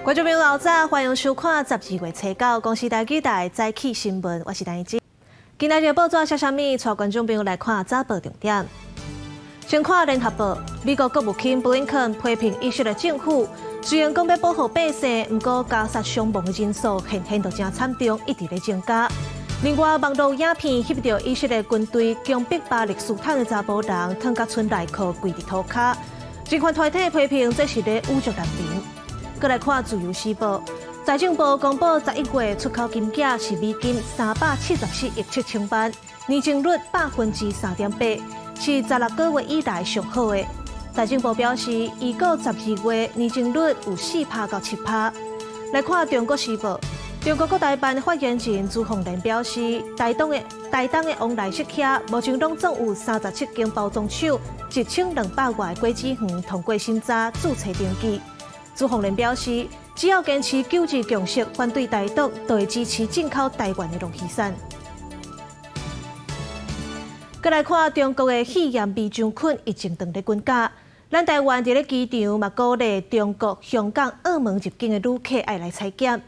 觀眾朋友老早，歡迎收看十二月初九公視台語台早起新聞，我是陳怡。今仔日報紙寫啥物？帶觀眾朋友來看早報重點。先看聯合報，美國國務卿布林肯批評以色列政府，雖然講欲保護百姓，毋過加薩傷亡的人數現現都誠慘重，一直咧增加。另外，網路影片翕著以色列軍隊強迫巴勒斯坦的查埔人褪甲賰內褲跪佇塗跤，人權團體批評這是咧侮辱難民。閣來看自由時報，財政部公布11月出口金額是美金374億7000萬，年增率3.8%，是16個月以來上好的。財政部表示，預估12月年增率有4%到7%。來看中國時報，中國國台辦發言人朱鳳蓮表示，台東的旺來色車目前攏總有37間包裝廠，1200外果子園通過審查註冊登記。朱鳳蓮表示，只要堅持九二共識，反對台獨，就會支持進口台灣的農漁產。閣來看中國的肺炎霉漿菌疫情當咧滾加，咱台灣佇咧機場嘛鼓勵中國、香港、澳門入境的旅客愛來採檢。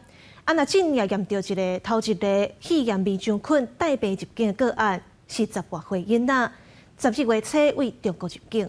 啊，若真正驗著一个頭一个肺炎霉漿菌帶病入境的個案，是十外歲囡仔，12月初對中國入境。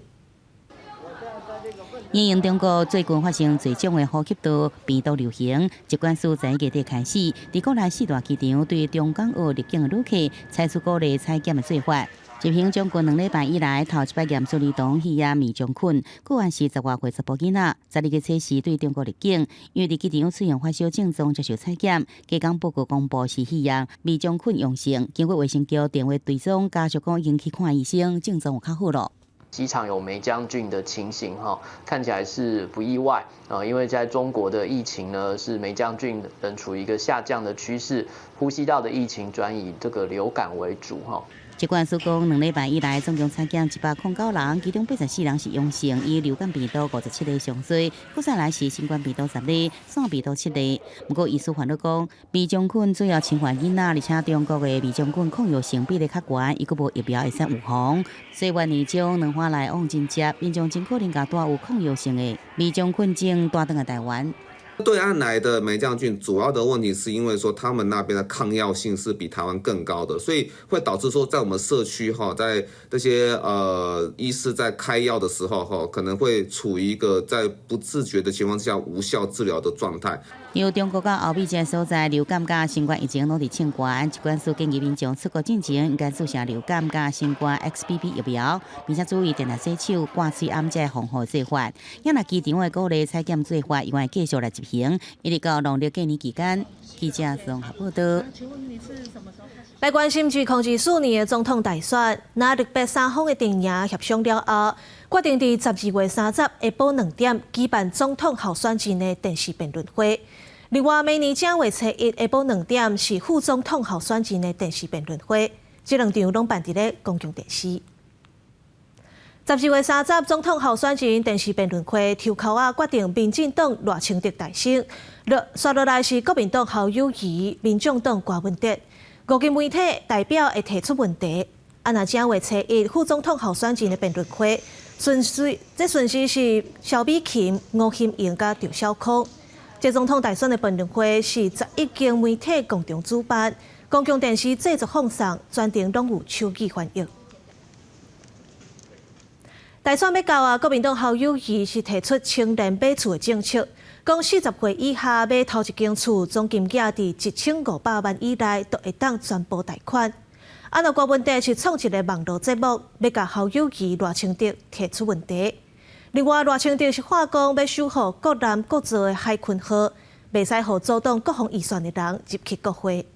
因應中國最近發生濟種的呼吸道病毒流行，疾管署在月底開始，佇國內四大機場對中港澳入境的旅客採取鼓勵採檢的做法。執行將近2禮拜以來，頭一擺驗出兒童肺炎霉漿菌，個案是十外歲查埔囡仔，12月初四對中國入境，因為佇機場出現發燒症狀，接受採檢，健檢報告公布是肺炎霉漿菌陽性，經過衛生局電話追蹤，家屬講已經去看醫生，症狀有較好囉。機場有黴漿菌的情形，哈，看起來是不意外啊，因為在中國的疫情呢，是黴漿菌仍處於一個下降的趨勢，呼吸道的疫情轉以這個流感為主，哈。疾管署講，2禮拜以來總共採檢109人，其中84人是陽性，以流感病毒57個上濟，閣再來是新冠病毒10個，腺病毒7個。毋過醫師煩惱講，霉漿菌主要侵犯囡仔，而且中國的霉漿菌抗藥性比例較懸，伊閣無疫苗會使預防，所以明年將卵花來往真濟，民眾真可能共帶有抗藥性的霉漿菌種帶轉來台灣。對岸來的黴漿菌主要的問題是因為說他們那邊的抗藥性是比台灣更高的，所以會導致說在我們社區哈，在這些醫師在開藥的時候哈，可能會處於一個在不自覺的情況之下無效治療的狀態。由中國佮歐美這所在流感佮新冠疫情攏佇衝懸，疾管署建議民眾出國進前應該注射流感佮新冠 XBB 疫苗，並且注意定定洗手、掛喙罨這防護做法。也若機場的鼓勵採檢做法，依然繼續來執行，一直到農曆過年期間。記者綜合報道。來關心2024年的總統大選，藍綠白三方的陣營協商了後，決定佇12月30下晡2點舉辦總統候選人的電視辯論會。另外，明年正月初一下晡兩點是副總統候選人的電視辯論會，這兩場攏辦佇咧公共電視。12月30總統候選人電視辯論會，抽籤仔決定民進黨賴清德大勝，紲落來是國民黨侯友宜、民眾黨柯文哲。五間媒體代表會提出問題。啊，若正月初一副總統候選人的辯論會，順序這順序是蕭美琴、吳欣盈佮趙小康。這總統大選的辯論會是11間媒體共同主辦，公共電視製作放送，全程攏有手語翻譯。大選欲到啊，國民黨侯友宜是提出青年買厝的政策，講40歲以下買頭一間厝，總金額佇1500萬以內，都會當全部貸款。啊，若柯文哲是創一个網路節目，欲共侯友宜、賴清德提出問題。另外，賴清德是喊講欲守護國艦國造的海鯤號，袂使予阻擋國防預算的人入去國會。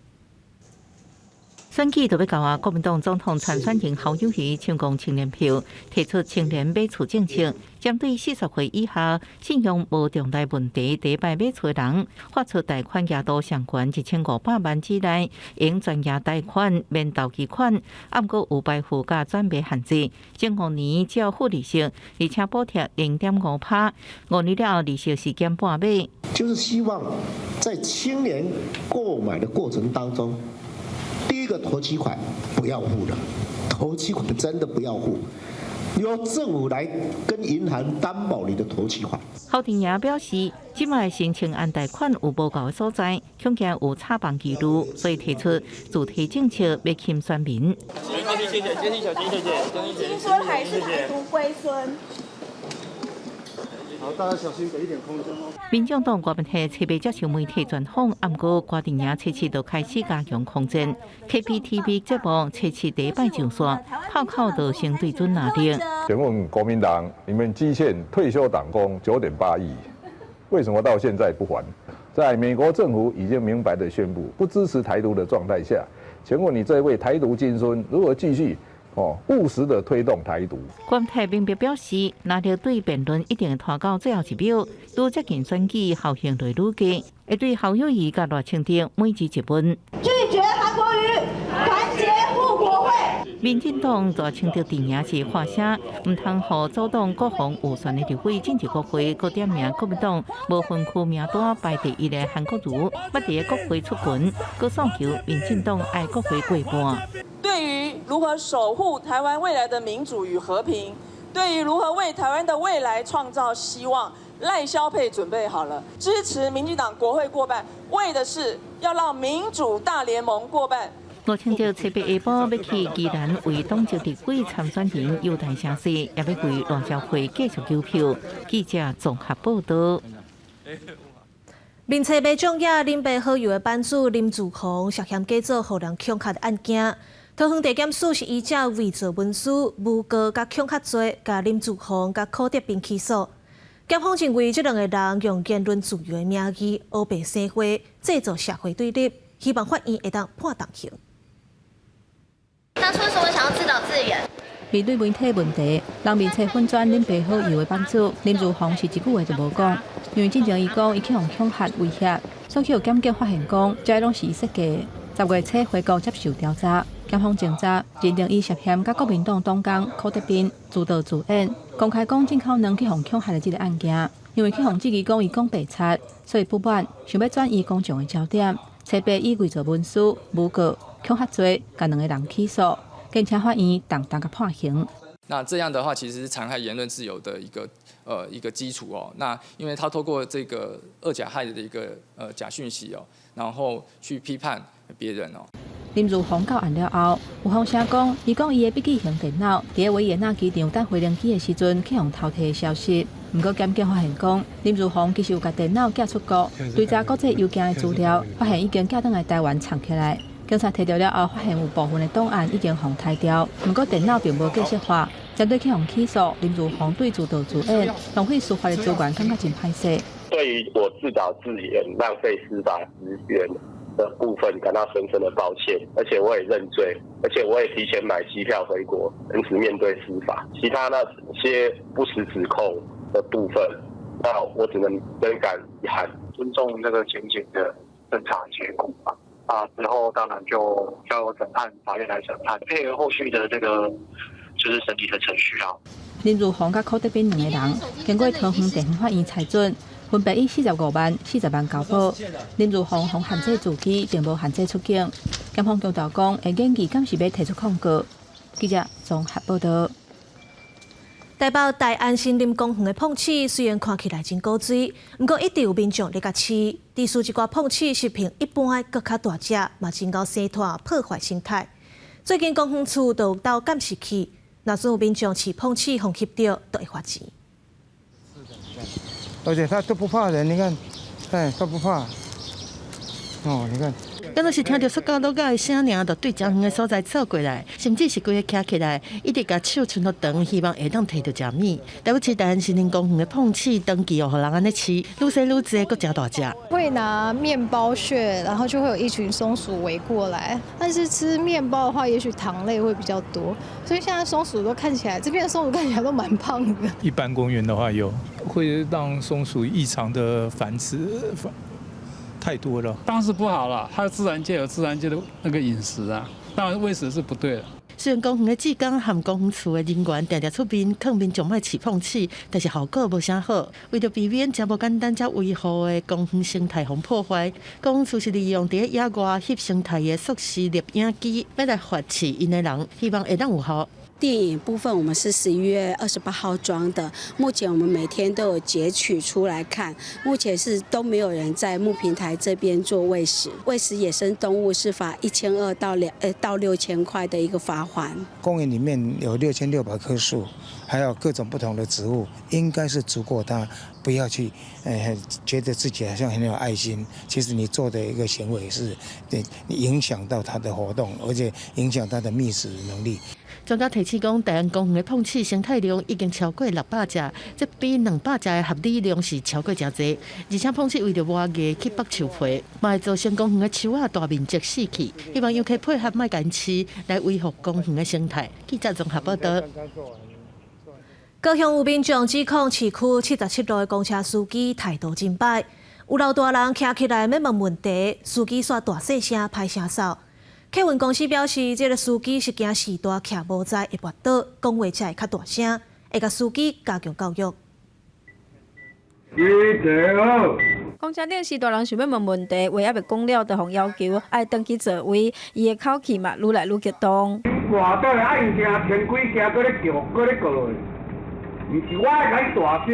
選舉就欲到啊！國民黨總統參選人侯友宜搶攻青年票，提出青年買厝政策，針對40歲以下信用無重大問題、第一擺買厝的人，發出貸款額度上懸1500萬之內，用全額貸款免頭期款，毋過有排富佮轉賣限制，前5年只要付利息，而且補貼0.5%，5年了後利息是減半碼。就是希望在青年購買的過程當中，第一個頭期款不要付了，頭期款真的不要付。由政府來跟銀行擔保你的頭期款。侯廷也表示，這擺申請按貸款有無夠的所在，恐驚有炒房記錄，所以提出主題政策欲輕選民。謝謝謝謝小金，謝謝。金孫還是台獨龜孫？好，大家小心，給一點空間哦。民眾黨郭文泰特別接受媒體專訪，毋過郭定爺初七就開始加強空戰。KPTV 節目初七第一擺上線，炮口就先對準拿定。請問國民黨，你們積欠退休黨工9.8億，為什麼到現在不還？在美國政府已經明白的宣布不支持台獨的狀態下，請問你這位台獨金孫如何繼續哦務實的推動台獨？郭台銘表示，若著對辯論一定會拖到最後一秒，愈接近選舉，效應就會愈低，會對侯友宜佮賴清德每字一問。拒絕韓國瑜，團結護國會。民進黨賴清德陣營是發聲，毋通予阻擋國防預算的立委進入國會，閣點名國民黨無分區名單排第一的韓國瑜，捌佇國會出拳，閣訴求民進黨愛國會過半。對於如何守護台灣未來的民主與和平，對於如何為台灣的未來創造希望，賴蕭配準備好了，支持民進黨國會過半，為的是要讓民主大聯盟過半。賴清德七八下晡欲去宜蘭為黨籍立委參選人遊台聲勢，也欲為賴蕭配繼續求票。記者綜合報道。面冊賣粽仔林北好友的版主林志宏涉嫌假造予人恐嚇的案件，桃園地檢署是依照偽造文書、誣告佮恐嚇罪，共林志宏佮柯德斌起訴。檢方認為這兩个人用言論自由的名義，烏白生花，製造社會對立，希望法院會當判重刑。當初為什麼想要自導自演？面對媒體問題，人面冊粉專林北好友的版主林如虹是一句話都無講，因為之前伊講伊去予恐嚇威脅，所以檢警發現講，這攏是伊設計的。10月初回國接受調查，檢方偵查認定伊涉嫌佮國民黨黨工柯德斌自導自演，公開講進口卵去予恐嚇的這个案件，因為去予質疑講伊講白賊，所以不滿，想欲轉移公眾的焦點，初八以偽造文書、誣告、恐嚇罪，共兩个人起訴，檢請法院重重共判刑。那這樣的話，其實是殘害言論自由的一個基礎哦。那因為他透過這個二甲害的一個假訊息哦，然後去批判別人哦。林如虹到案了後，有風聲講，伊講伊的筆記型電腦佇維也納機場等飛行機的時陣去予偷提的消息。毋過檢警發現講，林如虹其實有共電腦寄出國，追查國際郵件的資料，發現已經寄轉來台灣藏起來。警察提著了後，發現有部分的檔案已經予刣掉，毋過電腦並無格式化。針對去予起訴，林如虹對自導自演、浪費司法的資源，感覺真歹勢。對於我自導自演、浪費司法資源的部分，感到深深的抱歉，而且我也認罪，而且我也提前買機票回國，誠實面對司法。其他那些不實指控的部分，那我只能深感遺憾，尊重這個檢警的偵查結果吧。啊，之後當然就交由審判法院來審判，配合後續的這個就是審理的程序啊。林如虹佮柯德斌兩个人經過桃園地方法院裁准，分別以45萬、40萬交保。林如虹予限制住居，並無限制出境。檢方強調講，會研議敢是欲提出抗告。記者綜合報道。台北大安森林公園的膨鼠雖然看起來真古錐，毋過一直有民眾咧共飼。致使這寡膨鼠食爿一般的閣較大隻，嘛真𠢕生湠破壞生態。最近公園處就有鬥監視器，若是有民眾飼膨鼠予翕著，就會罰錢。而且它都不怕人，你看，哎，它不怕。哦，你看。敢若是聽著塑膠橐仔的聲爾，就對誠遠的所在走過來，甚至是規个徛起來，一直共手伸予長，希望會當提著食物。台北市大安森林公園的膨鼠長期予人按呢飼，愈生愈濟，閣誠大隻。會拿麵包屑，然後就會有一群松鼠圍過來。但是吃麵包的話，也許糖類會比較多，所以現在松鼠都看起來，這邊的松鼠看起來都蠻胖的。一般公園的話，有會讓松鼠異常的繁殖。太多了，當然是不好了。它自然界有自然界的那個飲食啊，當然餵食是不對的。雖然公園的志工和公園處的人員定定出面勸民眾莫飼膨鼠，但是效果無啥好。為著避免這無簡單、這維護的公園生態予破壞，公園處是利用佇野外翕生態的縮時攝影機，欲來罰飼𪜶的人，希望會當有效。電影部分，我們是11月28號裝的，目前我們每天都有截取出來看，目前是都沒有人在木平台這邊做餵食。餵食野生動物是罰1200到到6000塊的一個罰鍰。公園裡面有6600棵樹，還有各種不同的植物，應該是足夠他不要去，覺得自己好像很有愛心。其實你做的一個行為是，對，影響到他的活動，而且影響他的覓食能力。專家提醒講，大安公園的膨鼠生態量已經超過600隻，這比200隻的合理量是超過誠濟。而且膨鼠為著磨牙去剝樹皮，嘛會造成公園的樹仔大面積死去。希望遊客配合莫共飼，來維護公園的生態。記者綜合報道。高雄有民眾指控市區77路的公車司機態度真歹，有老大人徛起來欲問問題，司機煞大細聲歹聲嗽。客運公司表示，這个司機是驚序大徛無在會跋倒，講話才會較大聲，會共司機加強教育。公車頂序大人想欲問問題，話猶未講了，就予要求愛轉去座位，伊的口氣嘛愈來愈激動。跋倒啊，𪜶驚天鬼驚，閣咧叫，閣咧告落去，毋是我愛共你大聲，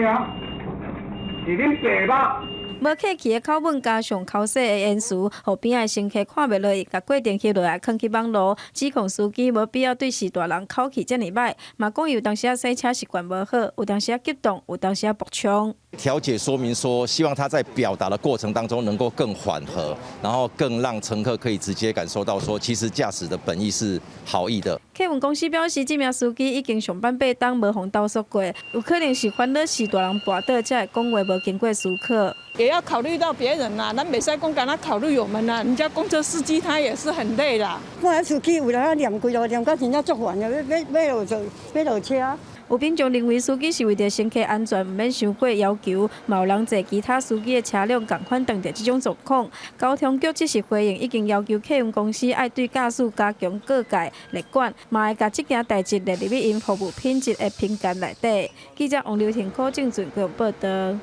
是恁爸母。無客氣的口吻加上剾洗的言辭，予邊仔的乘客看袂落去，共過程翕落來囥去網路，指控司機無必要對序大人口氣遮爾歹，嘛講有當時仔駛車習慣無好，有當時仔激動，有當時仔爆衝。調解說明說，希望他在表達的過程當中能夠更緩和，然後更讓乘客可以直接感受到說，其實駕駛的本意是好意的。客運公司表示，這名司機已經上班八冬無予投訴過，有可能是煩惱序大人跋倒，才會講話無經過思考。也要考慮到別人啦，咱袂使講干焦考慮我們啦，人家公車司機他也是很累啦。我司機有來念幾路，念到真正足煩的，欲欲落座，欲落車。有民眾認為司機是為著乘客安全，毋免傷過要求，嘛有人坐其他司機的車輛仝款碰著這種狀況。交通局這是回應，已經要求客運公司愛對駕駛加強告誡列管，嘛會共這件代誌列入去𪜶服務品質的評鑑內底。記者王劉婷、柯正俊報道。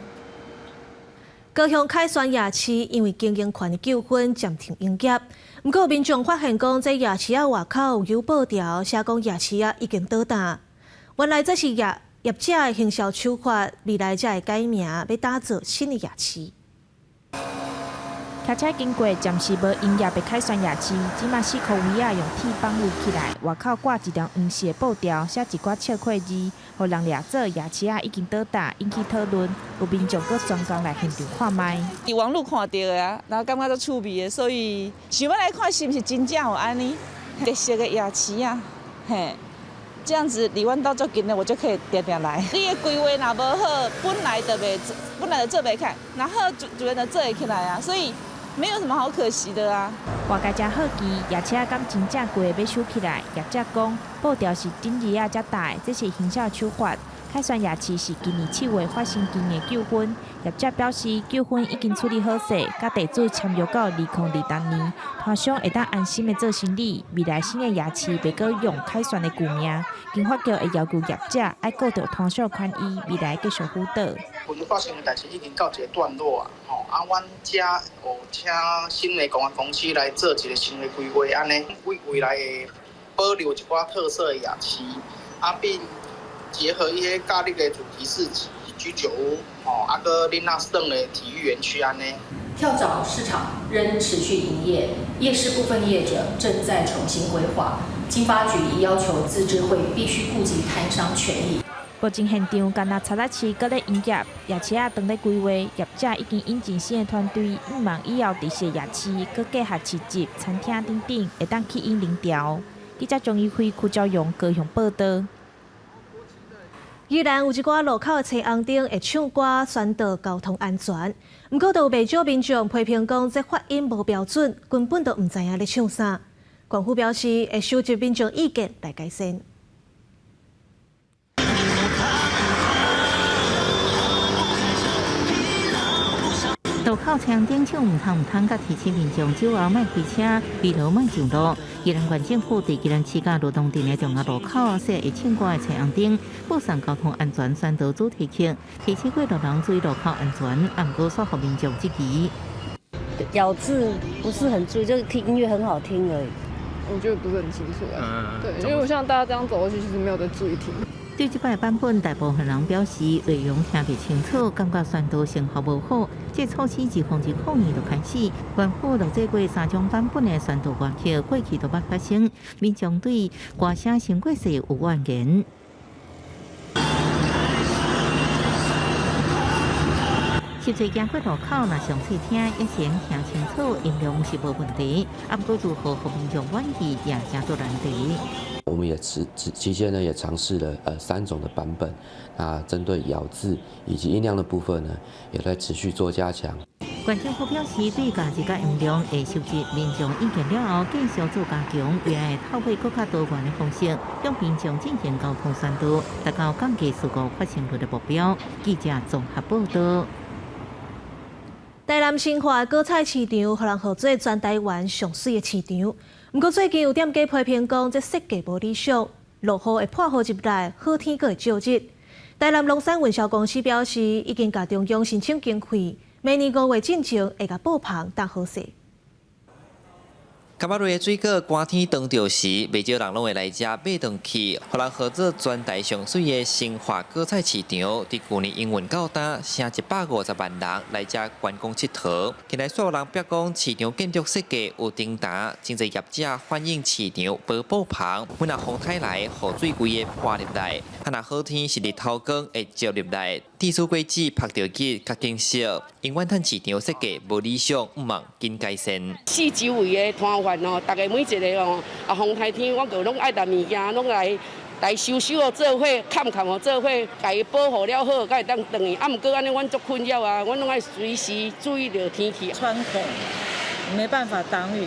高雄凱旋夜市因為經營權的糾紛暫停營業，毋過民眾發現講，這夜市仔外口有布條寫講夜市仔已經倒檔。原來這是業業者的行銷手法，未來才會改名，欲打造新的夜市。騎車經過暫時無營業的凱旋夜市，這馬四箍圍仔用鐵板圍起來，外口掛一條黃色布條，寫一寡笑話字，予人掠做夜市仔已經倒檔，引起討論。有民眾閣專工來現場看覓。佇網路看著的啊，然後感覺足趣味的，所以想欲來看是毋是真正有按呢特色的夜市啊，嘿。這樣子離阮兜足近的，我就可以定定來。你的規劃若無好，本來就袂，本來就做袂起來，若好自自然就做會起來啊。所以沒有什麼好可惜的啊。外界誠好奇，夜市仔敢真正規个欲收起來？業者講，布條是頂日仔才貼，這是行銷手法。凱旋夜市是今年7月發生經營糾紛，業者表示糾紛已經處理好勢，佮地主簽約到2023年，攤商會當安心的做生理。未來新的夜市袂閣用凱旋的舊名，經發局會要求業者愛顧著攤商權益，未來繼續輔導。阮發生的代誌已經到一個段落啊，吼啊，阮遮有請新的公安公司來做一個新的規劃，按呢為未來會保留一寡特色的夜市，啊並結合一些假日的主題市集、居酒屋，吼，啊閣恁仔耍的體育園區按呢。跳蚤市場仍持續營業，夜市部分業者正在重新規劃。經發局已要求自治會必須顧及攤商權益。目前現場干焦賊仔市閣咧營業，夜市仔正咧規劃，業者已經引進新的團隊，向望以後特色夜市閣結合市集、餐廳等等，會當吸引人潮。記者張一輝、柯昭勇高雄報道。宜蘭有一寡路口的青紅燈會唱歌宣導交通安全，毋過都有袂少民眾批評講這發音無標準，根本就毋知影咧唱啥。縣府表示會收集民眾意見來改善。路口青紅燈唱毋通毋通，佮提醒民眾酒後莫開車，疲勞莫上路。宜蘭縣政府佇宜蘭市佮羅東鎮的重要路口設會唱歌的青紅燈，播送交通安全宣導主題曲，提醒過路人注意路口安全，毋過煞予民眾質疑。咬字不是很注意，就是聽音樂很好聽而已。我覺得不是很清楚啊。對，因為我像大家這樣走過去，其實沒有在注意聽。對這擺版本，大部分人表示內容聽袂清楚，感覺宣導成效無好。這措施自2002年就開始，官府錄製過三種版本的宣導歌曲，過去都捌發生。民眾對歌聲傷過細有怨言。實際行過路口，若詳細聽，也先聽清楚，音量是無問題。啊，毋過如何予民眾滿意，也誠多難題。我們也持期間呢，也嘗試了三種的版本，那針對咬字以及音量的部分呢，也在持續做加強。縣政府表示，對咬字佮音量會收集民眾意見了後，繼續做加強，未來會透過閣較多元的方式，向民眾進行溝通宣導，達到降低事故發生率的目標。記者綜合報道。台南新化果菜市場，予人號做全台灣上媠的市場。毋過最近有店家批評講，這設計無理想，落雨會破雨入來，好天閣會照日。台南龍山運銷公司表示，已經共中央申請經費，明年5月進前會共布棚搭好勢。柑仔類的水果，寒天當著時，袂少人攏會來遮買轉去，予人號做全台上媠的新化果菜市場，佇舊年營運到今，成150萬人來遮觀光𨑨迌。近來煞有人表講，市場建築設計有重擔，真濟業者反映市場無布棚，每若風颱來，雨水規个潑入來；啊若好天是日頭光會照入來，地主果子曝著日較緊燒。𪜶怨嘆市場設計無理想，毋望緊改善。四周圍的攤販哦，逐家每一个哦，啊風颱天，我就攏愛摕物件，攏來來收收哦，做伙崁崁哦，做伙共伊保護了好，才會當轉去。啊，毋過按呢，阮足困擾啊，阮攏愛隨時注意著天氣。穿孔，沒辦法擋雨，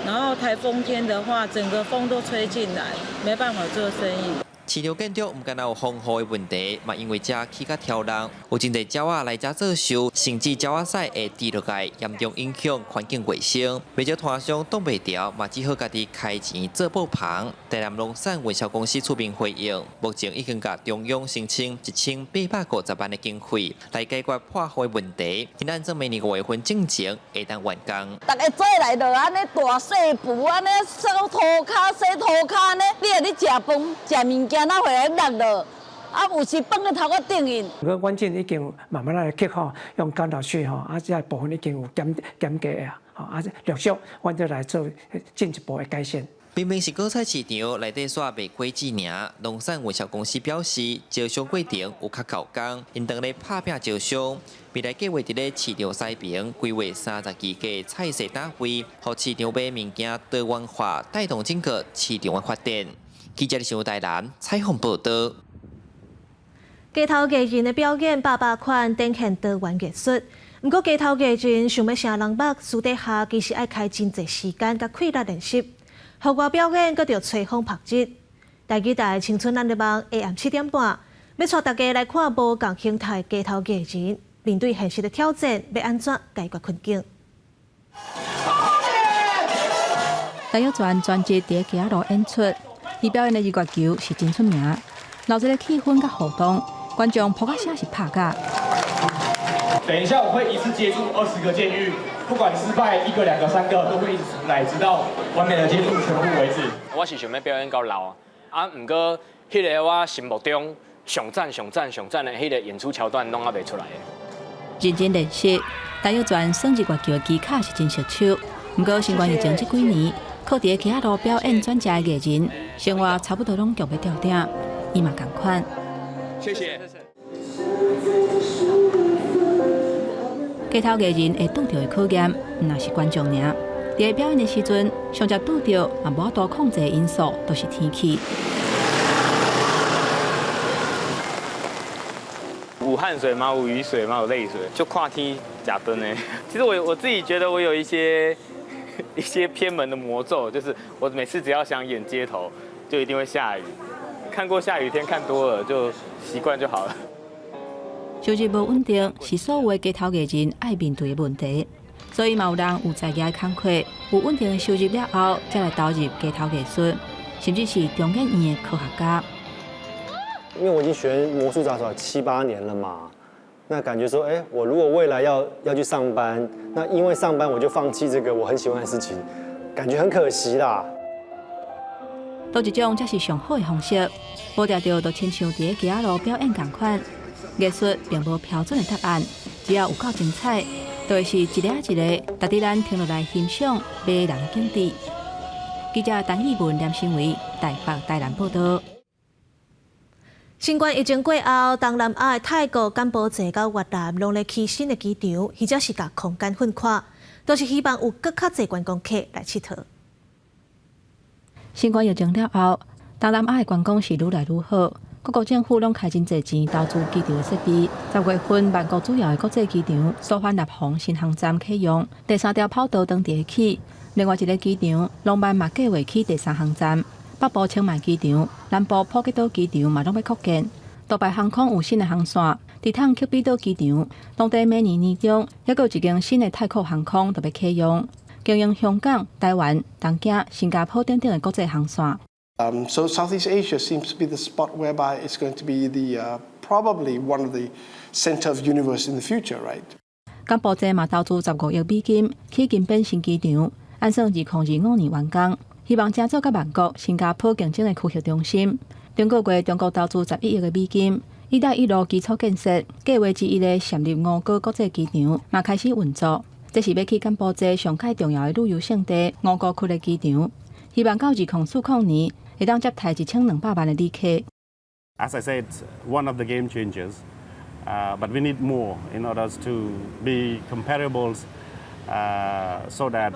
然後颱風天的話，整個風都吹進來，沒辦法做生意。市場建築毋干焦有風雨的問題，嘛因為遮起較挑人，有真濟鳥仔來遮做岫，甚至鳥仔屎會滴落來，嚴重影響環境衛生。袂少攤商擋袂牢，嘛只好家己開錢做布棚。台南龍山運銷公司出面回應，目前已經共中央申請1850萬的經費來解決破雨的問題。𪜶按算明年5月份進前會當完工。逐家做來就按呢大細步，按呢掃塗跤、洗塗跤呢，你若咧食飯、食物件，哪會來落落？啊，有時放佇頭殼頂去。個軟件已經慢慢來克服，用干擾水吼，啊，這部分已經有減減低啊，吼，啊，陸續阮就來做進一步的改善。明明是果菜市場，內底煞賣果子爾。龍山運銷公司表示，招商過程有較夠工，𪜶當咧拍拚招商，未來計劃佇咧市場西邊規劃32個菜市攤位，予市場買物件多元化，帶動整個市場的發展。記者新聞台南採訪報道。街頭藝人的表演百百款，展現多元藝術。毋過街頭藝人想欲成人目，私底下其實愛開真濟時間佮氣力練習。戶外表演閣著吹風曝日。台語台青春咱的夢，下暗7點半，欲帶大家來看無仝形態街頭藝人面對現實的挑戰，欲按怎解決困境？陳玉全專職佇街仔路演出，伊表演的日月球是真出名，鬧熱的氣氛佮互動，觀眾噗仔聲是拍甲。等一下，我會一次接觸20個監獄，不管失敗一個、兩個、三個，都會一直來，直到完美的接觸全部為止。我是想欲表演到老啊，毋過彼个我心目中上讚、上讚、上讚的彼个演出橋段攏猶袂出來。認真練習，陳玉全耍日月球的技巧是真熟手。毋過新冠疫情這幾年，靠佇街仔路表演轉職的藝人，生活差不多攏強欲吊頂，伊嘛仝款。謝謝。街頭藝人會拄著的考驗，毋但是觀眾爾。佇表演的時陣，上捷拄著嘛無法度控制的因素，就是天氣。有汗水嗎？有雨水嗎？有淚水？就看天食飯呢。其實我自己覺得我有一些偏門的魔咒，就是我每次只要想演街頭，就一定會下雨。看過下雨天看多了，就習慣就好了。收入無穩定，是所有的街頭藝人愛面對的問題，所以嘛有人有才藝的工課，有穩定的收入了後，才來投入街頭藝術，甚至是中研院的科學家。因為我已經學魔術雜耍七八年了嘛，那感覺說，哎，我如果未來要去上班，那因為上班我就放棄這個我很喜歡的事情，感覺很可惜啦。佗一種才是上好的方式？無定著就親像佇咧街仔路表演仝款，藝術並無標準的答案，只要有夠精彩，就會是一个仔一个，值得咱停落來欣賞迷人的景致。記者陳義文、連新偉台北、台南報道。新冠疫情過後，東南亞的泰國、柬埔寨佮越南攏咧起新的機場，或者是共空間分開，都是希望有閣較濟觀光客來𨑨迌。新冠疫情了後，東南亞的觀光是愈來愈好，各國政府攏開真濟錢投資機場的設備。10月份，曼谷主要的國際機場素萬那普新航站啟用，第三條跑道當地起。另外一个機場廊曼嘛計畫起第三航站，北部清邁機場、南部普吉島機場嘛攏欲擴建。杜拜航空有新的航線，直通克比島機場。當地每年年中，猶閣有一間新的泰國航空就欲啟用，經營香港、台灣、東京、新加坡等等的國際航線。 So Southeast Asia seems to be the spot whereby it's going to be the probably one of the center of universe in the future, right? 柬埔寨嘛投資15億美金起金邊新機場，按算2025年完工，希望成做佮曼谷、新加坡競爭的區域中心。頂個月，中國投資11億的美金，一帶一路基礎建設計劃之一的暹粒吳哥國際機場嘛開始運作，這是欲去柬埔寨上蓋重要的旅遊勝地吳哥窟的機場，希望到2040年會當接待1200萬的旅客。 As I said, one of the game changers, but we need more in order to be comparable, so that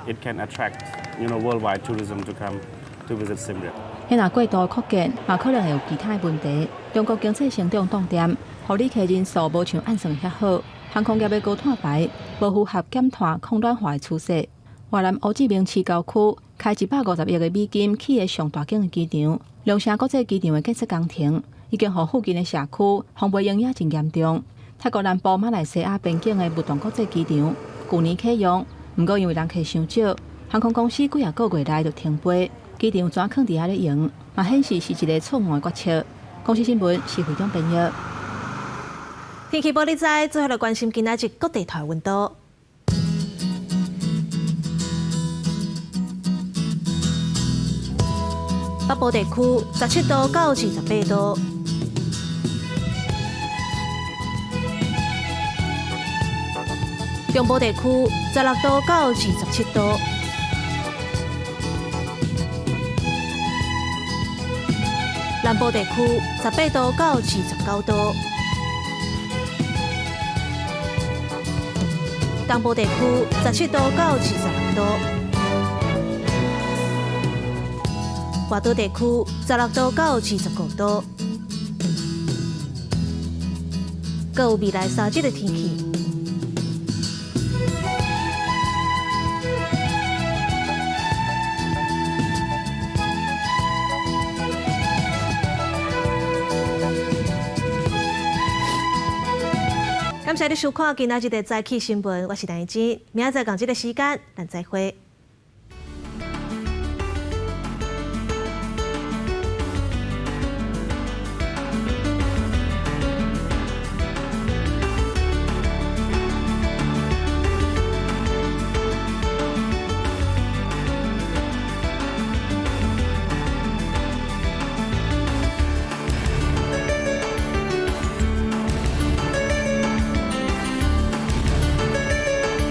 it can attract worldwide tourism to come to visit Siem Reap. 彼若過度擴建，嘛可能會有其他的問題。中國經濟成長凍定，予旅客人數無像按算遐好，航空業的高碳排無符合減碳抗暖化的趨勢。越南胡志明市郊區開150億的美金起的上大間的機場，龍城國際機場的建設工程已經予附近的社區風飛影響真嚴重。泰國南部馬來西亞邊境的勿洞國際機場，舊年啟用，毋過因為人客傷少，航空公司幾仔個月內就停飛。機場怎囥佇遐咧用，嘛顯示是一个錯誤的決策。公視新聞施惠中編譯。天氣報你知，最後來關心今仔日各地台溫度。北部地區17度到28度。中部地區16度到27度。南部地區18度到29度。東部地區17度到26度。外島地區16度到25度。閣有未來3日的天氣。感謝你收看今仔日的早起新聞，我是陳怡之，明仔載仝這个時間，咱再會。